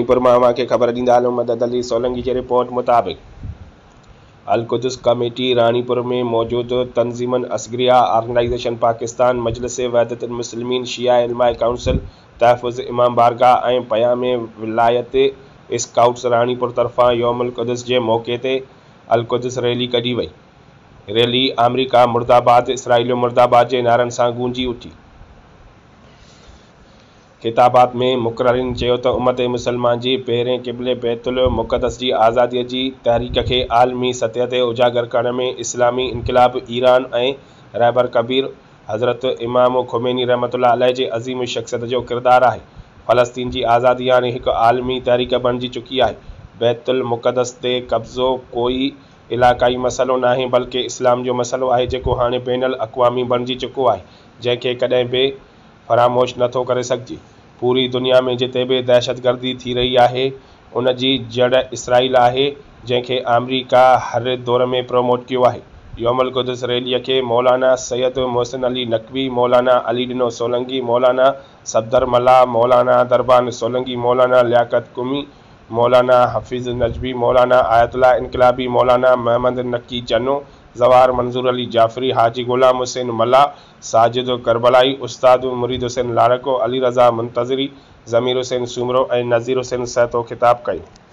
راڻيپور مان اوهان کي خبر ڏيندا هلون مدد علي سولنگي جي رپورٽ مطابق القدس ڪميٽي راڻيپور ۾ موجود تنظيمن اصغريه آرگنائيزيشن پاڪستان، مجلس وحدت المسلمين، شيعه علماء ڪائونسل، تحفظ امام بارگاهه ۽ پيام ولايت اسڪائوٽس راڻيپور طرفان يوم القدس جي موقعي تي القدس ريلي ڪڍي وئي. ريلي آمريڪا مرده باد، اسرائيل مرده باد جي نعرن سان گونجي اٿي. خطابات ۾ مقررين چيو ته امت مسلمه جي پهرين قبلي بيت المقدس جي آزادي جي تحريڪ کي عالمي سطح تي اجاگر ڪرڻ ۾ اسلامي انقلاب ايران ۽ رهبر ڪبير حضرت امام خميني رحمة الله عليه جي عظيم شخصيت جو ڪردار آهي. فلسطين جي آزادي هاڻي هڪ عالمي تحريڪ بڻجي چڪي آهي. بيت المقدس تي قبضو ڪوئي علائقائي مسئلو ناهي بلڪه اسلام جو مسئلو آهي جيڪو هاڻي بين الاقوامي بڻجي چڪو آهي جنهن کي ڪڏهن به فراموش نه ٿو ڪري سگهجي. پوري دنيا ۾ جتي به دهشتگردي ٿي رهي آهي ان جي جڙ اسرائيل آهي جنهن کي آمريڪا هر دور ۾ پروموٽ ڪيو آهي. يوم القدس ريلي کي مولانا سيد محسن علي نقوي، مولانا علي ڏنو سولنگي، مولانا صفدر ملاح، مولانا دربان سولنگي، مولانا لياقت قمي، مولانا حفيظ نجفي، مولانا آيت الله انقلابي، مولانا محمد نقي چنو، زوار منظور علي جعفري، حاجي غلام حسين ملاح، ساجد ڪربلائي، استاد مريد حسين لاڙڪو، علي رضا منتظري، ضمير حسين سومرو ۽ نذير حسين سهتو خطاب ڪيو.